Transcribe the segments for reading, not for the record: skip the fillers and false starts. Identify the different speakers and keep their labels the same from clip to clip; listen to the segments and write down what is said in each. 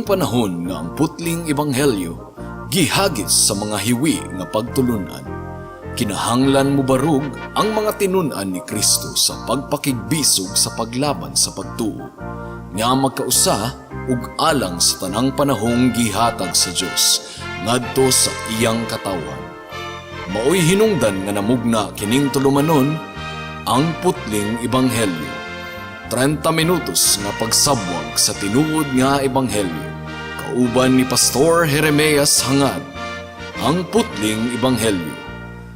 Speaker 1: panahon nga ang putling ebanghelyo gihagis sa mga hiwi nga pagtulunan. Kinahanglan mobarog ang mga tinun-an ni Kristo sa pagpakigbisog sa paglaban sa pagtuo nga magkausa ug alang sa tanang panahong gihatag sa Dios ngadto sa iyang katawhan. Maoy hinungdan nga namugna kining tulumanon, Ang Putling Ebanghelyo. 30 minutos nga pagsabwag sa tinuod nga ebanghelyo. Kauban ni Pastor Jeremias Hangad. Ang Putling Ebanghelyo.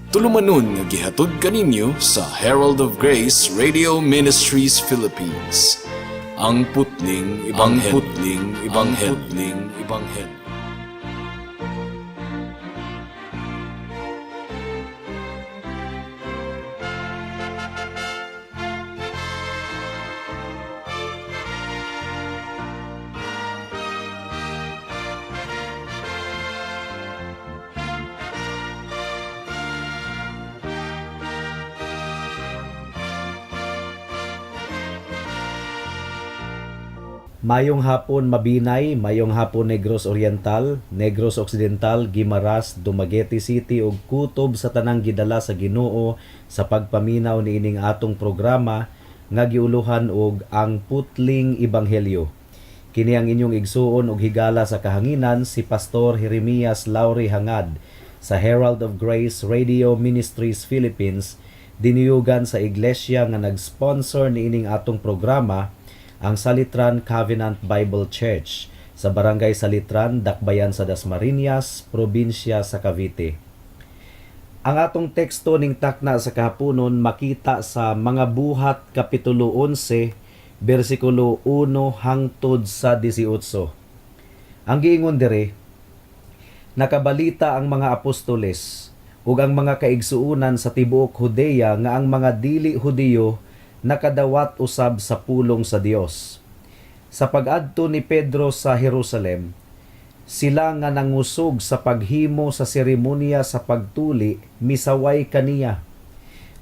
Speaker 1: Tulumanon nga gihatod kaninyo sa Herald of Grace Radio Ministries Philippines. Ang Putling Ebanghelyo. Ang Putling Ebanghelyo. Putling Ebanghelyo.
Speaker 2: Mayong hapon, Mabinay, mayong hapon, Negros Oriental, Negros Occidental, Guimaras, Dumaguete City ug kutob sa tanang gidala sa Ginoo sa pagpaminaw niining atong programa nga giuluhan og Ang Putling Ebanghelyo. Kini ang inyong igsuon ug higala sa kahanginan, si Pastor Jeremias Lauri Hangad sa Herald of Grace Radio Ministries Philippines, dinuyugan sa iglesia nga nag-sponsor niining atong programa, ang Salitran Covenant Bible Church sa Barangay Salitran, Dakbayan sa Dasmariñas, probinsya sa Cavite. Ang atong teksto ning takna sa kahaponon makita sa Mga Buhat Kapitulo 11, bersikulo 1 hangtod sa 18. Ang giingon dire, nakabalita ang mga apostoles ug ang mga kaigsuonan sa tibuok Judea nga ang mga dili Hudiyo nakadawat usab sa pulong sa Dios. Sa pag-adto ni Pedro sa Jerusalem, sila nga nangusog sa paghimo sa seremonya sa pagtuli misaway kaniya.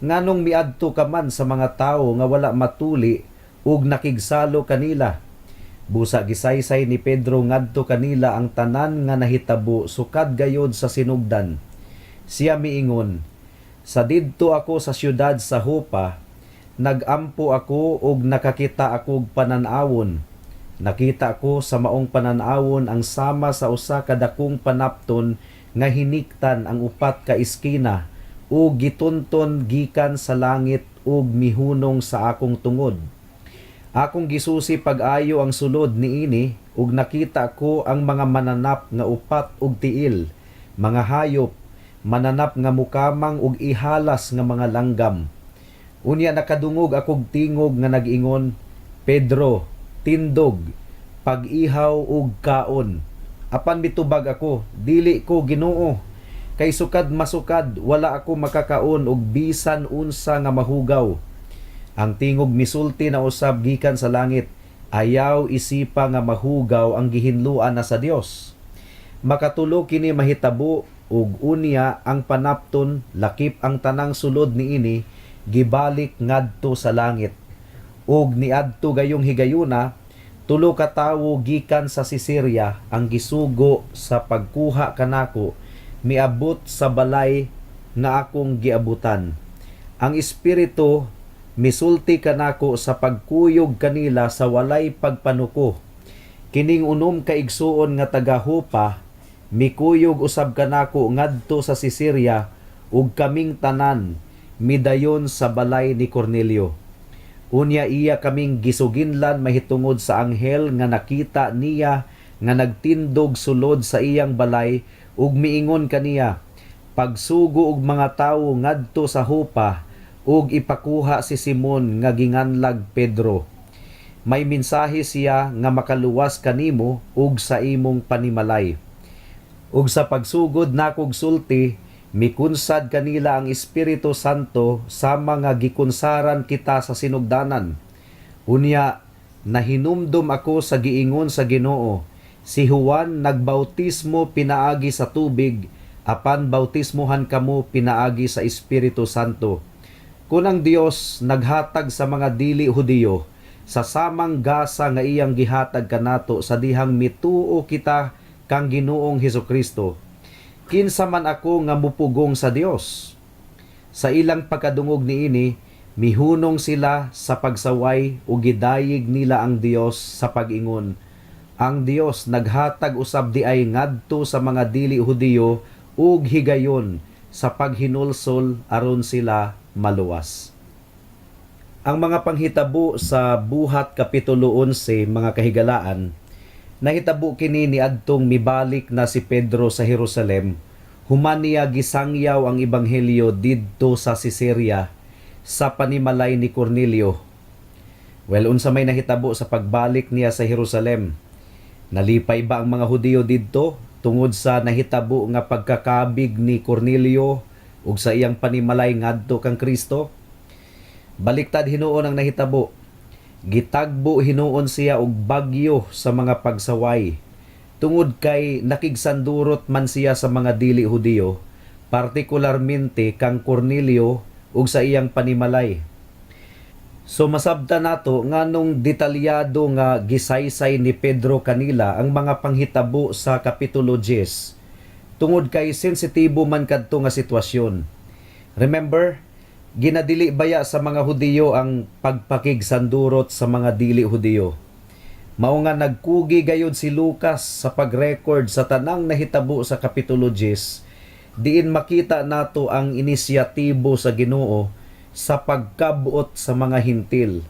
Speaker 2: "Nganong miadto ka man sa mga tawo nga wala matuli ug nakigsalo kanila?" Busa gisaysay ni Pedro ngadto kanila ang tanan nga nahitabo sukad gayod sa sinugdan. Siya miingon, "Sa didto ako sa syudad sa Jopa, nagampo ako ug nakakita ako og panan-awon. Nakita ko sa maong panan-awon ang sama sa usa ka dakong panapton nga hiniktan ang upat ka iskina ug gitunton gikan sa langit ug mihunong sa akong tungod. Akong gisusi pag-ayo ang sulod niini ug nakita ko ang mga mananap nga upat og tiil, mga hayop, mananap nga mukamang ug ihalas nga mga langgam. Unya nakadungog akog tingog nga nag-ingon, 'Pedro, tindog, pag-ihaw ug kaon.' Apan mitubag ako, 'Dili ko, Ginoo, kay sukad masukad wala ako makakaon og bisan unsa nga mahugaw.' Ang tingog misulti na usab gikan sa langit, 'Ayaw isipa nga mahugaw ang gihinloan na sa Dios.' Makatulo kini mahitabo ug unya ang panapton lakip ang tanang sulod niini gibalik ngadto sa langit. Ug niadto gayong higayuna, tulo ka tawo gikan sa Cesarea ang gisugo sa pagkuha kanako miabot sa balay nga akong giabutan. Ang Espiritu misulti kanako sa pagkuyog kanila sa walay pagpanuko. Kining 6 ka igsuon nga taga Jopa mikuyog usab kanako ngadto sa Cesarea ug kaming tanan midayon sa balay ni Cornelio. Unya iya kaming gisuginlan mahitungod sa anghel nga nakita niya nga nagtindog sulod sa iyang balay ug miingon kaniya, 'Pagsugo og mga tawo ngadto sa Jopa ug ipakuha si Simon nga ginganlag Pedro. May mensahe siya nga makaluwas kanimo ug sa imong panimalay.' Ug sa pagsugod nakog sulti, mikunsad kanila ang Espiritu Santo sama nga gikunsaran kita sa sinugdanan. Unya nahinumdum ako sa giingon sa Ginoo, 'Si Juan nagbautismo pinaagi sa tubig, apan bautismohan kamo pinaagi sa Espiritu Santo.' Kung ang Dios naghatag sa mga dili Hudiyo Sa samang gasa nga iyang gihatag kanato sa dihang mituo kita kang Ginoong Hesukristo, kinsa man ako nga mupugong sa Dios?" Sa ilang pagkadungog niini, mihunong sila sa pagsaway ug gidayeg nila ang Dios sa pag-ingon, "Ang Dios naghatag usab diay ngadto sa mga dili Hudiyo og higayon sa paghinulsol aron sila maluwas." Ang mga panghitabo sa Buhat Kapitulo 11, mga kahigalaan, nahitabo kini niadtong mibalik na si Pedro sa Jerusalem human niya gisangyaw ang ebanghelyo didto sa Caesarea sa panimalay ni Cornelio. Well, unsa may nahitabo sa pagbalik niya sa Jerusalem? Nalipay ba ang mga Hudiyo didto tungod sa nahitabo nga pagkakabig ni Cornelio ug sa iyang panimalay ngadto kang Kristo? Baliktad hinuon ang nahitabo. Gitagbo hinuon siya og bagyo sa mga pagsaway tungod kay nakigsandurot man siya sa mga dili Hudiyo, partikularmente kang Cornelio ug sa iyang panimalay. So masabta nato nganong detalyado nga gisaysay ni Pedro kanila ang mga panghitabo sa Kapitulo 10, tungod kay sensitibo man kadto nga sitwasyon. Remember, ginadili baya sa mga Hudiyo ang pagpakigsandurot sa mga dili Hudiyo. Mao nga nagkugi gayud si Lucas sa pag-record sa tanang nahitabo sa Kapitulo 10, diin makita nato ang inisyatibo sa Ginoo sa pagkabuot sa mga Hintil,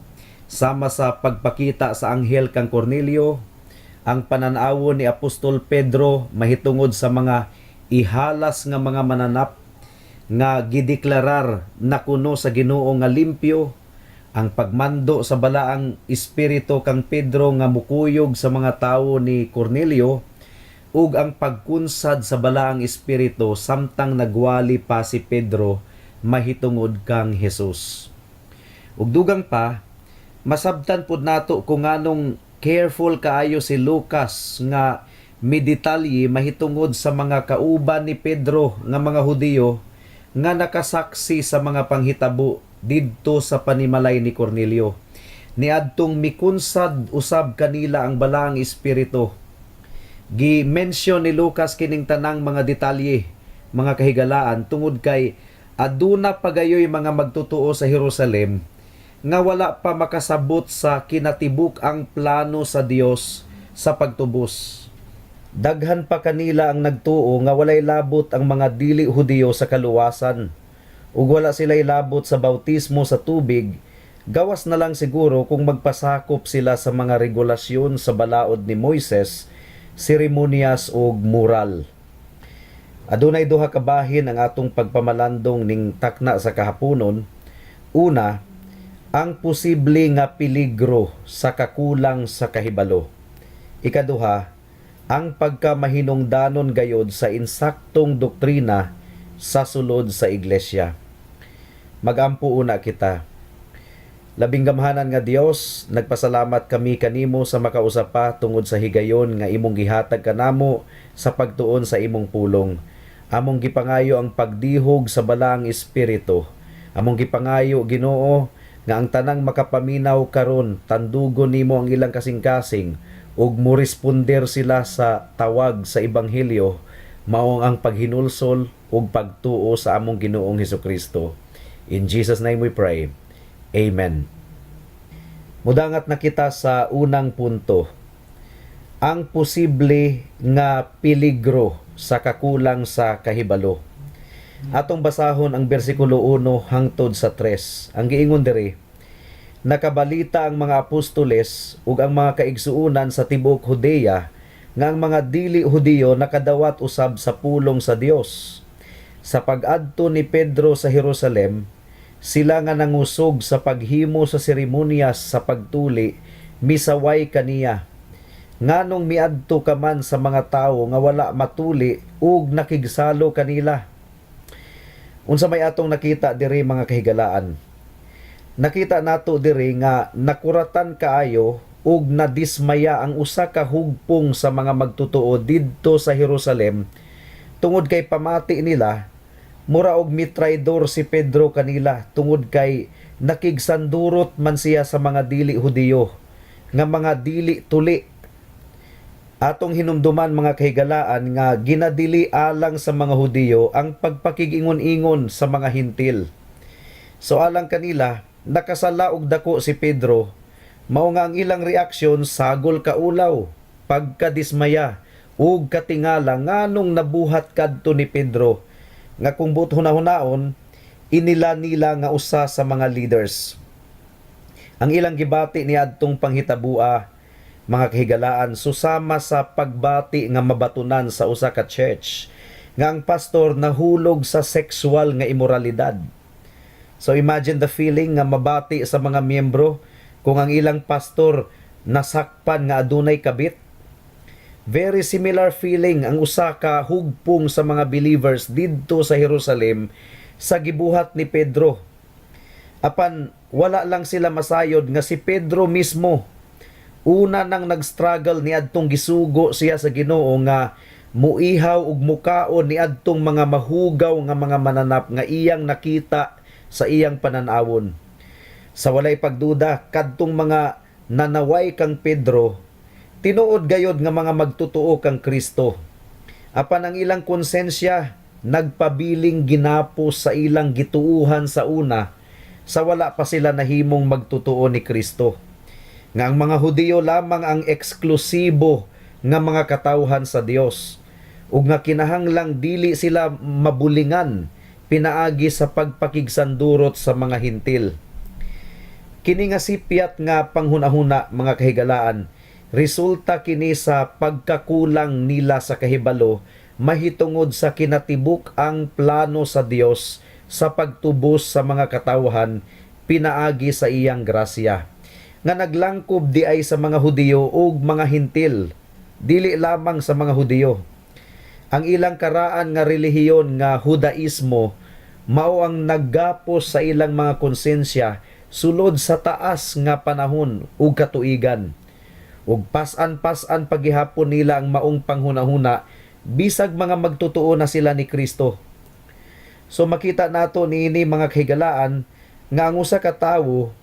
Speaker 2: sama sa pagpakita sa anghel kang Cornelio, ang pananawon ni Apostol Pedro mahitungod sa mga ihalas nga mga mananap nga gideklarar na kuno sa Ginoo nga limpyo, ang pagmando sa Balaang Espiritu kang Pedro nga mukuyog sa mga tawo ni Cornelio, ug ang pagkunsad sa Balaang Espiritu samtang nagwali pa si Pedro mahitungod kang Jesus. Ug dugang pa, masabtan pud nato kung nganong careful kaayo si Lucas nga midetalye mahitungod sa mga kauban ni Pedro nga mga Hudiyo nga nakasaksi sa mga panghitabo didto sa panimalay ni Cornelio niadtong mikunsad usab kanila ang Balaang Espiritu. Gi-mention ni Lucas kining tanang mga detalye, mga kahigalaan, tungod kay aduna pagayoy mga magtotoo sa Jerusalem nga wala pa makasabot sa kinatibuk ang plano sa Dios sa pagtubos. Daghan pa kanila ang nagtuo nga walay labot ang mga dili Hudiyo sa kaluwasan ug wala sila'y labot sa bautismo sa tubig, gawas na lang siguro kung magpasakop sila sa mga regulasyon sa balaod ni Moises, seremonyas ug moral. Adunay duha ka bahin ang atong pagpamalandong ning takna sa kahaponon. Una, ang posible nga peligro sa kakulang sa kahibalo. Ikaduha, ang pagkamahinungdanon gayod sa insaktong doktrina sa sulod sa iglesia. Magampo una kita. Labing gamhanan nga Dios, nagpasalamat kami kanimo sa makausa pa tungod sa higayon nga imong gihatag kanamo sa pagtuon sa imong pulong. Among gipangayo ang pagdihog sa Balaang Espiritu. Among gipangayo, Ginoo, nga ang tanang makapaminaw karon, tandugon nimo ang ilang kasing-kasing ug moresponder sila sa tawag sa ebanghelyo, mao ang paghinulsol ug pagtuo sa among Ginoong Hesukristo. In Jesus' name we pray. Amen. Mudangat na kita sa unang punto. Ang posible nga peligro sa kakulang sa kahibalo. Atong basahon ang bersikulo 1 hangtod sa 3. Ang giingon diri, "Nakabalita ang mga apostoles ug ang mga kaigsuonan sa tibuok Judea nga ang mga dili Hudiyo nakadawat usab sa pulong sa Dios. Sa pag-adto ni Pedro sa Jerusalem, sila nga nangusog sa paghimo sa seremonyas sa pagtuli misaway kaniya. Nganong miadto ka man sa mga tawo nga wala matuli ug nakigsalo kanila?" Unsa may atong nakita diri, mga kahigalaan? Nakita nato diri nga nakuratan kaayo ug nadismaya ang usa ka hugpong sa mga magtotoo didto sa Jerusalem tungod kay pamati nila Mura og mitraydor si Pedro kanila tungod kay nakigsandurot man siya sa mga dili Hudiyo nga mga dili tuli. Atong hinumduman, mga kahigalaan, nga ginadili alang sa mga Hudiyo ang pagpakigingon-ingon sa mga Hintil. So alang kanila, nakasala og dako si Pedro, mao nga ang ilang reaksyon sagol kaulaw, pagkadismaya ug katingala nganong nabuhat kadto ni Pedro nga kung buot hunahunaon inila nila nga usa sa mga leaders. Ang ilang gibati ni adtong panghitabua, mga kahigalaan, susama sa pagbati nga mabatunan sa usa ka church nga ang pastor nahulog sa sexual nga imoralidad. So imagine the feeling nga mabati sa mga miyembro kung ang ilang pastor nasakpan nga adunay kabit. Very similar feeling ang usa ka hugpong sa mga believers didto sa Jerusalem sa gibuhat ni Pedro. Apan wala lang sila masayod nga si Pedro mismo una nang nag-struggle niadtong gisugo siya sa Ginoo nga muihaw ug mukaon niadtong mga mahugaw nga mga mananap nga iyang nakita sa iyang pananawon. Sa walay pagduda, kadtong mga nanaway kang Pedro, tinuod gayod nga mga magtutuo kang Kristo. Apan ang ilang konsensya nagpabiling ginapos sa ilang gituuhan sa una sa wala pa sila nahimong magtutuo ni Kristo, nga ang mga Hudiyo lamang ang eksklusibo nga mga katawhan sa Dios ug nga kinahanglang dili sila mabulingan pinaagi sa pagpakigsandurot sa mga Hintil. Kini nga sipyat nga panghunahuna, mga kahigalaan, resulta kini sa pagkakulang nila sa kahibalo mahitungod sa kinatibuk ang plano sa Dios sa pagtubos sa mga katawhan pinaagi sa iyang grasya nga naglangkob di ay sa mga Hudiyo ug mga Hintil, dili lamang sa mga Hudiyo. Ang ilang karaan nga relihiyon nga Hudaismo mao ang naggapos sa ilang mga konsensya sulod sa taas nga panahon ug katuigan. Ug pas-an-pas-an pagihapon nila ang maong panghunahuna bisag mga magtotoo na sila ni Kristo. So makita nato niini, mga kahigalaan, nga ang usa ka tawo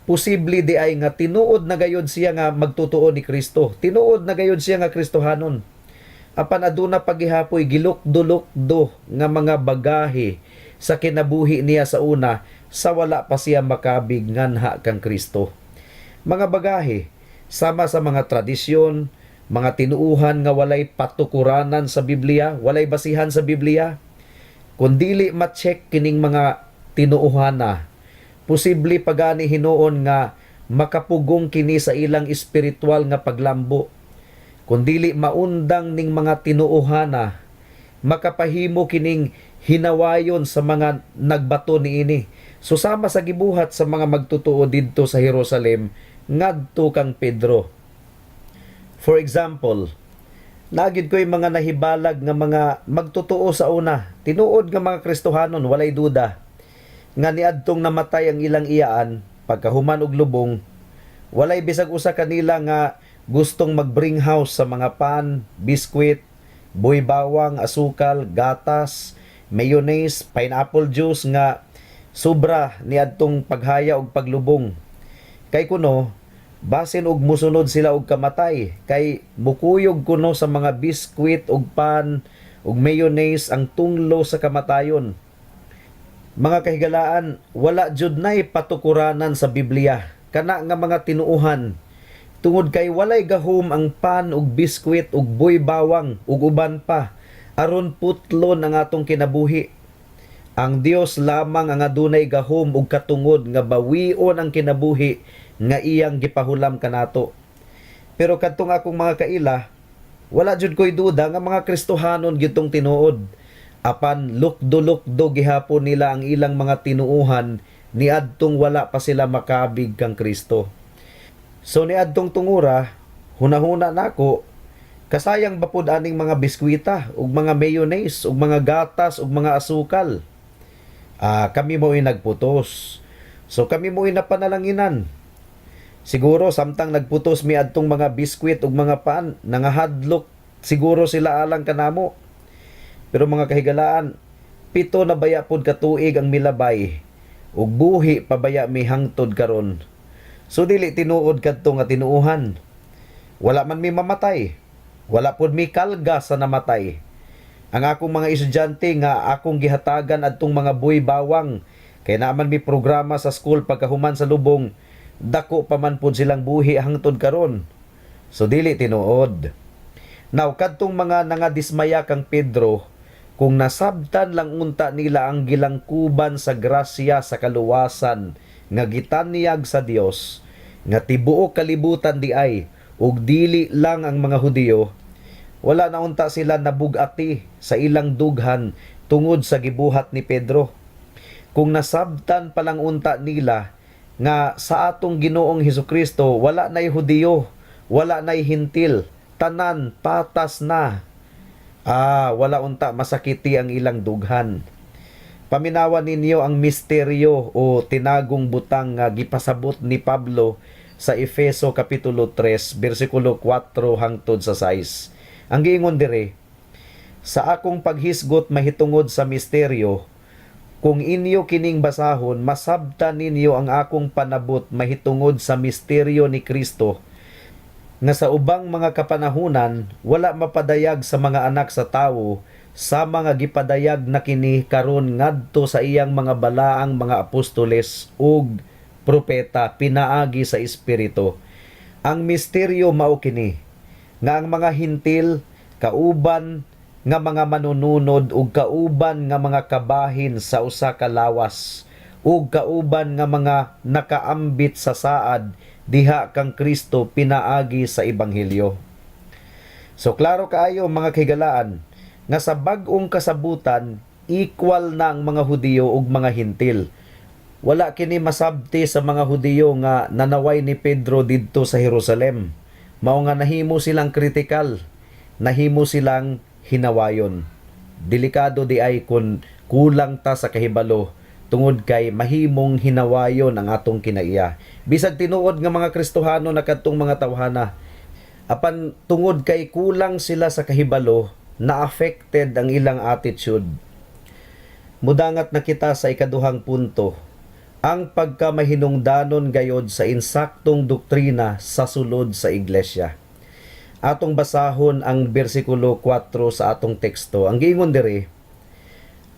Speaker 2: posible di ay nga tinuod na gayod siya nga magtotoo ni Kristo. Tinuod na gayod siya nga Kristohanon. Apan aduna pagihapoy gilukdo-lukdo nga mga bagahe sa kinabuhi niya sa una sa wala pa siya makabig nganha kang Kristo. Mga bagahe sama sa mga tradisyon, mga tinuuhan nga walay patukuranan sa Biblia, walay basihan sa Biblia. Kung dili ma-check kining mga tinuuhana, posible pagani hinuon nga makapugong kini sa ilang espiritual nga paglambo. Kung dili maundang ning mga tinuohana, makapahimo kining hinawayon sa mga nagbato niini. So sama sa gibuhat sa mga magtotoo didto sa Jerusalem ngadto kang Pedro. For example, naa gyud ko'y mga nahibalag nga mga magtotoo sa una, tinuod nga mga Kristohanon, walay duda, nga niadtong namatay ang ilang iyaan, pagkahuman og lubong, walay bisag usa kanila nga gustong mag-bring house sa mga pan, biskwit, buy bawang, asukal, gatas, mayonnaise, pineapple juice nga sobra niadtong paghaya og paglubong. Kay kuno basin og musunod sila og kamatay kay mukuyog kuno sa mga biskwit ug pan ug mayonnaise ang tunglo sa kamatayon. Mga kahigalaan, wala jud nay patukuranan sa Biblia kana nga mga tinuohan tungod kay walay gahom ang pan ug biskwit ug buy bawang ug uban pa aron putlon ang atong kinabuhi. Ang Dios lamang ang adunay gahom ug katungod nga bawion ang kinabuhi nga iyang gipahulam kanato. Pero kadtong akong mga kaila, wala jud ko'y duda nga mga Kristohanon gyud tong tinuod. Apan lukdo-lukdo gihapon nila ang ilang mga tinuuhan niadtong wala pa sila makabig kang Kristo. So niadtong tungura, hunahuna nako, kasayang ba pud aning mga biskwita ug mga mayonnaise ug mga gatas ug mga asukal? Ah, kami mo'y nagputos. So kami mo'y napanalanginan. Siguro samtang nagputos mi adtong mga biskwit ug mga pan, nangahadlok siguro sila alang kanamo. Pero mga kahigalaan, 7 na baya pod ka tuig ang milabay ug buhi pa baya mi hangtod karon? So dili tinuod kadto nga tinuohan. Wala man mi mamatay. Wala pod mi kalga sa namatay. Ang akong mga estudyante nga akong gihatagan adtong mga buy bawang kay naa man mi programa sa school pagkahuman sa lubong, dako pa man pod silang buhi hangtod karon. So dili tinuod. Now, kadtong mga nangadismaya kang Pedro, kung nasabtan lang unta nila ang gilangkuban sa grasya sa kaluwasan nga gitanyag sa Dios nga tibuok kalibutan di ay ug dili lang ang mga Hudiyo, wala na unta sila nabugati sa ilang dughan tungod sa gibuhat ni Pedro. Kung nasabtan pa lang unta nila nga sa atong Ginoong Hesukristo wala na'y Hudiyo, wala na'y Hintil, tanan patas na. Ah, wala unta masakiti ang ilang dughan. Paminawa ninyo ang misteryo o tinagong butang nga gipasabot ni Pablo sa Efeso kapitulo 3 bersikulo 4 hangtod sa 6. Ang giingon dire, "Sa akong paghisgot mahitungod sa misteryo, kung inyo kining basahon, masabtan ninyo ang akong panabot mahitungod sa misteryo ni Kristo, nga sa ubang mga kapanahunan wala mapadayag sa mga anak sa tawo, sa mga gipadayag na kini karon ngadto sa iyang mga balaang mga apostoles ug propeta pinaagi sa Espiritu. Ang misteryo mao kini, nga ang mga Hintil kauban nga mga manununod ug kauban nga mga kabahin sa usa ka lawas ug kauban nga mga nakaambit sa saad diha kang Kristo pinaagi sa ebanghelyo." So klaro kaayo, mga kahigalaan, nga sa bag-ong kasabutan equal na ang mga Hudiyo ug mga Hintil. Wala kini masabti sa mga Hudiyo nga nanaway ni Pedro didto sa Jerusalem. Mao nga nahimo silang kritikal, nahimo silang hinawayon. Delikado di ay kung kulang ta sa kahibalo tungod kay mahimong hinawayon ang atong kinaiya. Bisag tinuod nga mga Kristohano na kadtong mga tawhana, apan tungod kay kulang sila sa kahibalo, na affected ang ilang attitude. Mudangat na kita sa ikaduhang punto, ang pagkamahinungdanon gayod sa insaktong doktrina sa sulod sa iglesia. Atong basahon ang bersikulo 4 sa atong teksto. Ang giingon diri,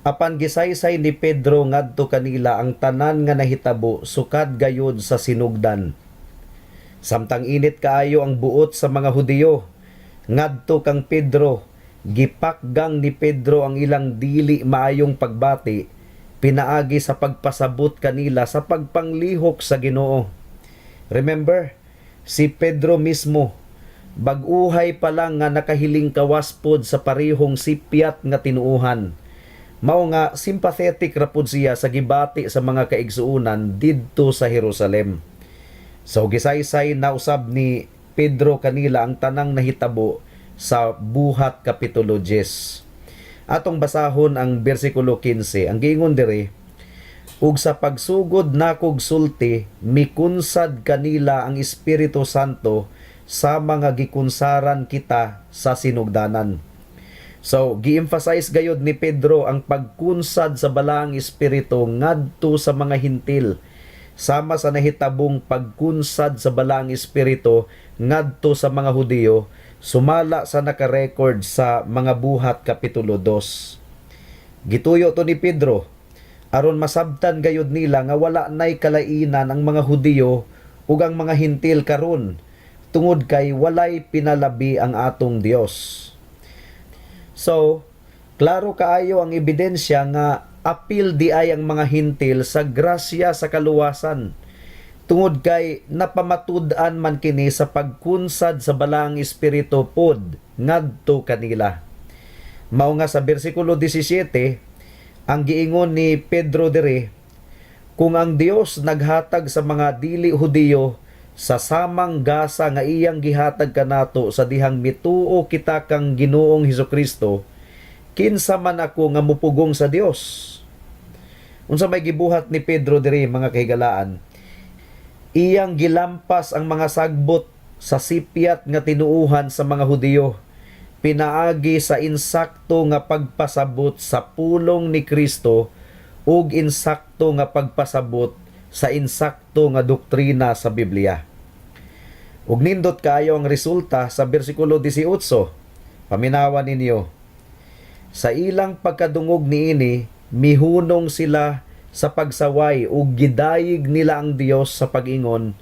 Speaker 2: "Apan gisaysay ni Pedro ngadto kanila ang tanan nga nahitabo sukad gayud sa sinugdan." Samtang init kaayo ang buot sa mga Hudiyo ngadto kang Pedro, gipakgang ni Pedro ang ilang dili maayong pagbati pinaagi sa pagpasabot kanila sa pagpanglihok sa Ginoo. Remember, si Pedro mismo bag-uhay pa lang nga nakahiling kawas pod sa parehong sipyat nga tinuohan. Mao nga sympathetic ra pud siya sa gibati sa mga kaigsuonan didto sa Jerusalem. So gisaysay na usab ni Pedro kanila ang tanang nahitabo sa Buhat kapitulo 10. Atong basahon ang bersikulo 15. Ang giingon diri, "Ug sa pagsugod nakog sulti, mikunsad kanila ang Espiritu Santo sa mga gikunsaran kita sa sinugdanan." So, gi-emphasize gayod ni Pedro ang pagkunsad sa Balaang Espiritu ngadto sa mga Hintil sama sa nahitabong pagkunsad sa Balaang Espiritu ngadto sa mga Hudiyo sumala sa naka-record sa mga Buhat kapitulo 2. Gituyo to ni Pedro aron masabtan gayud nila nga wala nay kalainan ang mga Hudiyo ug ang mga Hintil karon tungod kay walay pinalabi ang atong Dios. So, klaro kaayo ang ebidensya nga apil di ay ang mga Hintil sa grasya sa kaluwasan. Tungod kay napamatud-an man kini sa pagkunsad sa Balaang Espiritu pod ngadto kanila. Mao nga sa bersikulo 17, ang giingon ni Pedro diri, "Kung ang Dios naghatag sa mga dili Hudiyo sa samang gasa nga iyang gihatag kanato sa dihang mituo kita kang Ginoong Hesukristo, kinsa man ako nga mupugong sa Dios?" Unsa may gibuhat ni Pedro diri, mga kahigalaan? Iyang gilampas ang mga sagbot sa sipyat nga tinuuhan sa mga Hudiyo. pinaagi sa insakto nga pagpasabot sa pulong ni Kristo ug insakto nga pagpasabot sa insakto nga doktrina sa Biblia. Ug nindot kaayo ang resulta sa bersikulo 18. Paminawa ninyo. Sa ilang pagkadungog niini, mihunong sila sa pagsaway ug gidayeg nila ang Dios sa pag-ingon,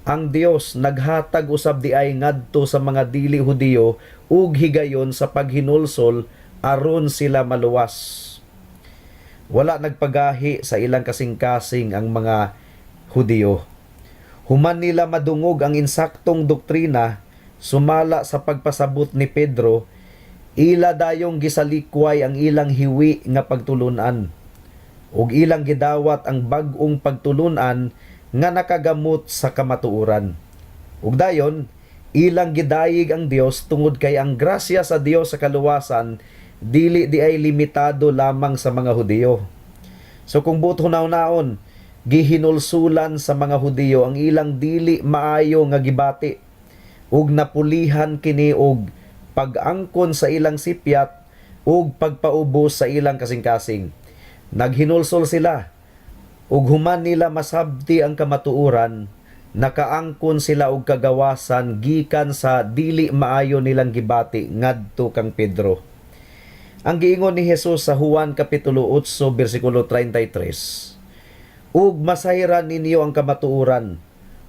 Speaker 2: "Ang Dios naghatag usab diay ngadto sa mga dili Hudiyo og higayon sa paghinulsol aron sila maluwas." Wala nagpagahi sa ilang kasing-kasing ang mga Hudiyo. Human nila madungog ang insaktong doktrina sumala sa pagpasabot ni Pedro, ila dayong gisalikway ang ilang hiwi nga pagtulunan ug ilang gidawat ang bag-ong pagtulunan nga nakagamot sa kamatuoran. Ug dayon, ilang gidayeg ang Dios tungod kay ang grasya sa Dios sa kaluwasan dili diay limitado lamang sa mga Hudiyo. So kung buot hunaw-naon, gihinulsulan sa mga Hudiyo ang ilang dili maayo nga gibati ug napulihan kini og pag-angkon sa ilang sipyat ug pagpaubos sa ilang kasing-kasing. Naghinulsol sila ug human nila masabti ang kamatuoran, nakaangkon sila og kagawasan gikan sa dili maayo nilang gibati ngadto kang Pedro. Ang giingon ni Jesus sa Juan kapitulo 8 bersikulo 33, "Ug masayran ninyo ang kamatuoran,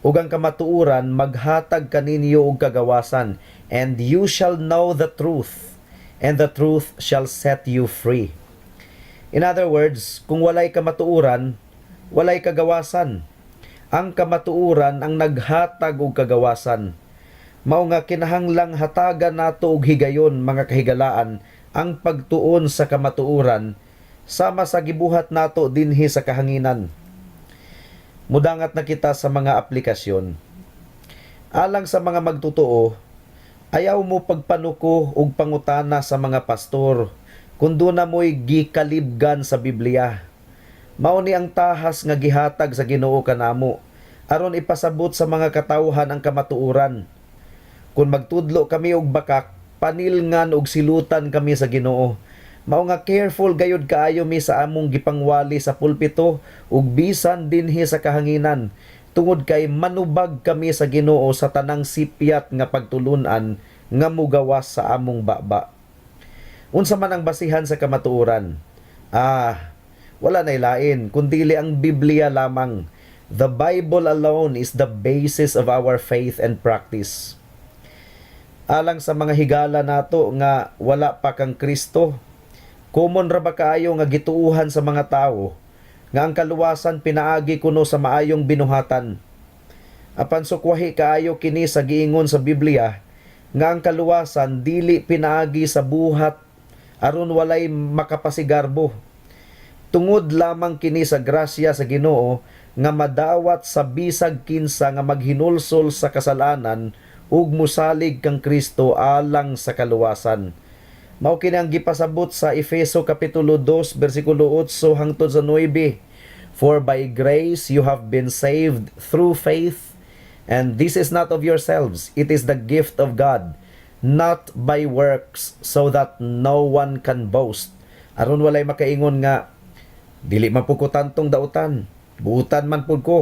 Speaker 2: ug ang kamatuoran maghatag kaninyo og kagawasan, and you shall know the truth, and the truth shall set you free." In other words, kung walay kamatuoran, walay kagawasan. Ang kamatuoran ang naghatag og kagawasan. Mao nga kinahanglang hatagan nato og higayon, mga kahigalaan, ang pagtuon sa kamatuoran sama sa gibuhat nato dinhi sa kahanginan. Mudangat na kita sa mga aplikasyon. Alang sa mga magtotoo, ayaw mo pagpanuko og pangutana sa mga pastor kung duna mo'y gikalibgan sa Biblia. Mao ni ang tahas nga gihatag sa Ginoo kanamo aron ipasabot sa mga katawhan ang kamatuoran. Kung magtudlo kami og bakak, panilngan og silutan kami sa Ginoo. Mao nga careful gayud kaayo mi sa among gipangwali sa pulpito ug bisan dinhi sa kahanginan tungod kay manubag kami sa Ginoo sa tanang sipyat nga pagtulunan nga mugawas sa among baba. Unsa man ang basihan sa kamatuoran? Wala na lain kundili ang Biblia lamang. The Bible alone is the basis of our faith and practice. Alang sa mga higala nato nga wala pa kang Kristo, common ra ba kaayo nga gituuhan sa mga tawo nga ang kaluwasan pinaagi kuno sa maayong binuhatan? Apan sukwahi kaayo kini sa giingon sa Biblia nga ang kaluwasan dili pinaagi sa buhat aron walay makapasigarbo. Tungod lamang kini sa grasya sa Ginoo nga madawat sa bisag kinsa nga maghinulsol sa kasalanan ug musalig kang Kristo alang sa kaluwasan. Mao kini ang gipasabot sa Efeso kapitulo 2 bersikulo 8 hangtod sa 9. "For by grace you have been saved through faith, and this is not of yourselves, it is the gift of God, not by works, so that no one can boast." Aron walay makaingon nga dili man pud ko tantong dautan, buutan man pud ko.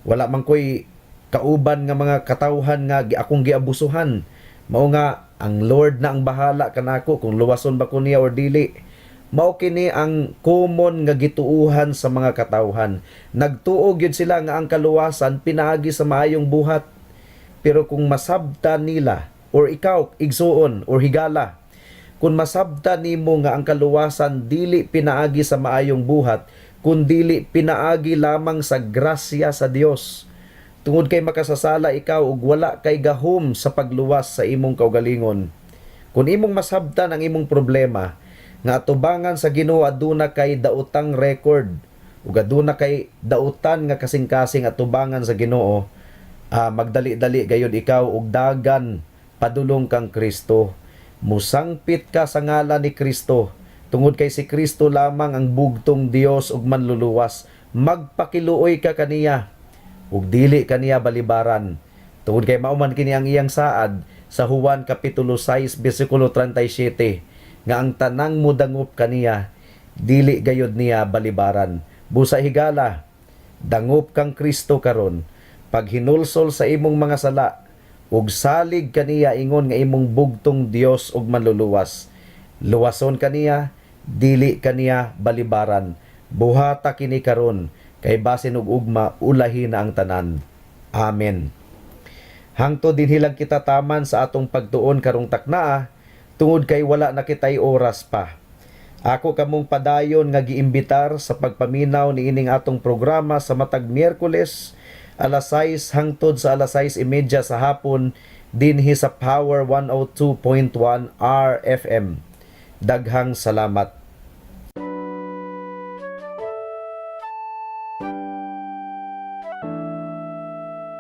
Speaker 2: Wala man ko'y kauban nga mga katawhan nga akong giabusuhan. Mao nga ang Lord na ang bahala kanako kung luwason ba ko niya or dili. Mao kini ang common nga gituuhan sa mga katawhan. Nagtuo gyud sila nga ang kaluwasan pinaagi sa maayong buhat. Pero kung masabta nila or ikaw, igsuon or higala, kung masabta nimo nga ang kaluwasan dili pinaagi sa maayong buhat kundili pinaagi lamang sa grasya sa Dios, tungod kay makasasala ikaw ug wala kay gahom sa pagluwas sa imong kaugalingon. Kung imong masabtan ang imong problema nga atubangan sa Ginoo aduna kay daotang record ug aduna kay dautan nga kasing-kasing atubangan sa Ginoo, magdali-dali gayud ikaw ug dagan padulong kang Kristo. Musangpit ka sa ngalan ni Kristo tungod kay si Kristo lamang ang bugtong Dios ug manluluwas. Magpakiluoy ka kaniya ug dili kaniya balibaran tungod kay mao man kini ang iyang saad. sa Juan Kapitulo 6 bersikulo 37 nga ang tanang mudangop kaniya dili gayod niya balibaran. Busa higala, dangop kang Kristo karon, paghinulsol sa imong mga sala ug salig kaniya ingon nga imong bugtong Dios ug Manluluwas. Luwason kaniya, dili kaniya balibaran. Buhata kini karon kay basin og ugma ulahi na ang tanan. Amen. Hangtod dinhi lang kita taman sa atong pagtuon karong taknaa, tungod kay wala na kitay oras pa. Ako kamong padayon nga giimbitar sa pagpaminaw niining atong programa sa matag Miyerkules alas 6 hangtod sa alas 6:30 sa hapon dinhi sa Power 102.1 RFM. Daghang salamat.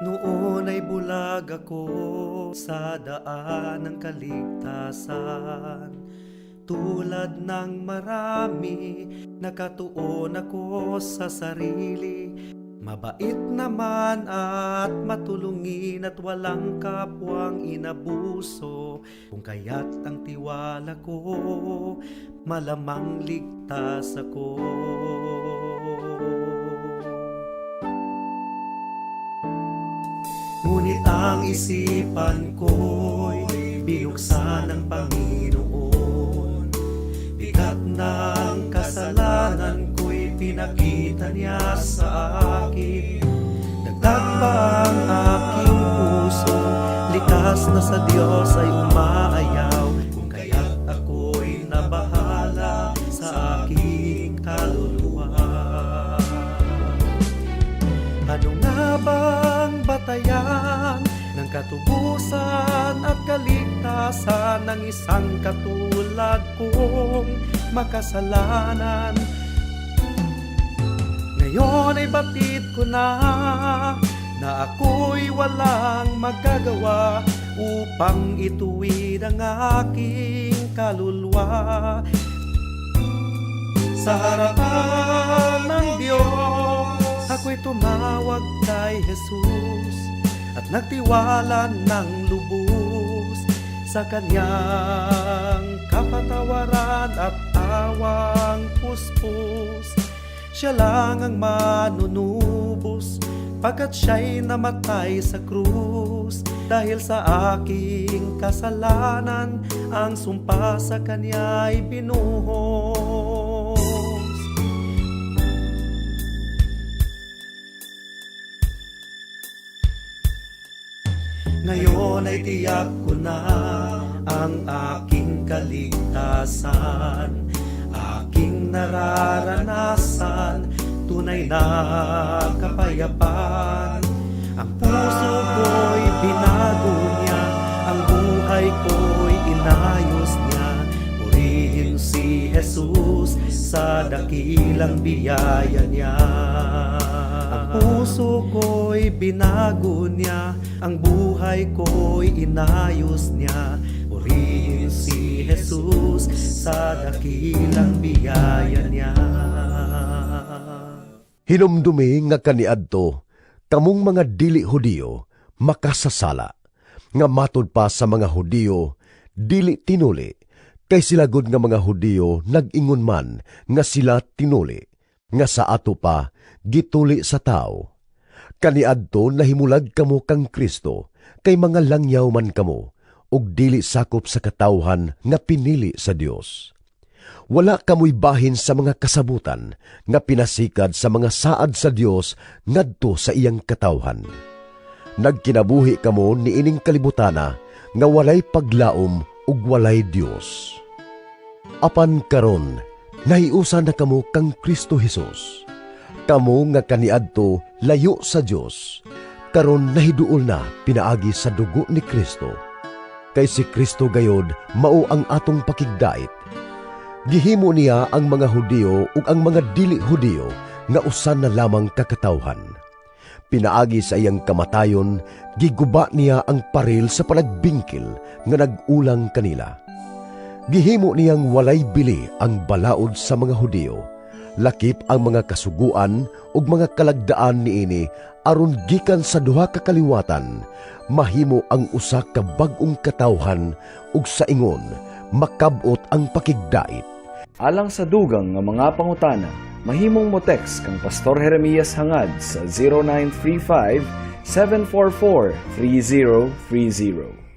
Speaker 3: Noon ay bulag ako sa daan ng kaligtasan. Tulad ng marami, nakatuon ako sa sarili. Mabait naman at matulungin at walang kapwang inabuso. Kung kaya't ang tiwala ko, malamang ligtas ako. Ngunit ang isipan ko'y binuksan ng Panginoon. Bigat ng kasalanan ko'y pinakita niya sa akin. Dagdag pa ang aking puso, likas na sa Diyos ay umaayaw. Kung kaya't ako'y nabahala sa aking kaluluwa. Ano nga bang batayan ng katubusan at kaligtasan ng isang katulad kong makasalanan? Ngayon ay batid ko na na ako'y walang magagawa upang ituwid ang aking kaluluwa. Sa harapan ng Diyos, ako'y tumawag kay Jesus at nagtiwala ng lubos sa kanyang kapatawaran at awang puspos. Siya lang ang manunubos pagkat siya'y namatay sa krus. Dahil sa aking kasalanan, ang sumpa sa kanya'y binuhos. Ngayon ay tiyak ko na ang aking kaligtasan, aking nararanasan, tunay na kapayapaan. Ang puso ko'y binago niya, ang buhay ko'y inayos niya. Purihin si Jesus sa dakilang biyaya niya. Ang puso ko'y binago niya, ang buhay ko'y inayos niya. Purihin si Jesus sa dakilang biyaya niya.
Speaker 4: Hinumdumi nga kaniadto, kamong mga dili Hudiyo, makasasala, nga matud pa sa mga Hudiyo, dili tinuli, kay sila gud nga mga Hudiyo nag-ingon man nga sila tinuli, nga sa ato pa gituli sa tao. Kaniadto nahimulag kamo kang Kristo, kay mga langyaw man kamo, ug dili sakop sa katawhan nga pinili sa Dios. Wala kamoy bahin sa mga kasabutan nga pinasikad sa mga saad sa Dios ngadto sa iyang katawhan. Nagkinabuhi kamo niining kalibutana nga walay paglaom ug walay Dios. Apan karon nahiusa na kamo kang Kristo Hesus. Kamo nga kaniadto layo sa Dios, karon nahiduol na pinaagi sa dugo ni Kristo. Kay si Kristo gayod mao ang atong pakigdait. Gihimo niya ang mga Hudiyo ug ang mga dili Hudiyo nga usa na lamang kakatawhan. Pinaagi sa iyang kamatayon, giguba niya ang paril sa panagbingkil nga nag-ulang kanila. Gihimo niyang walay bili ang balaod sa mga Hudiyo, lakip ang mga kasuguan ug mga kalagdaan niini Aron gikan sa duha ka kaliwatan mahimo ang usa ka bag-ong katawhan ug sa ingon makab-ot ang pakigdait.
Speaker 5: Alang sa dugang nga mga pangutana, mahimong mo text kang Pastor Jeremias Hangad sa 0935 744 3030.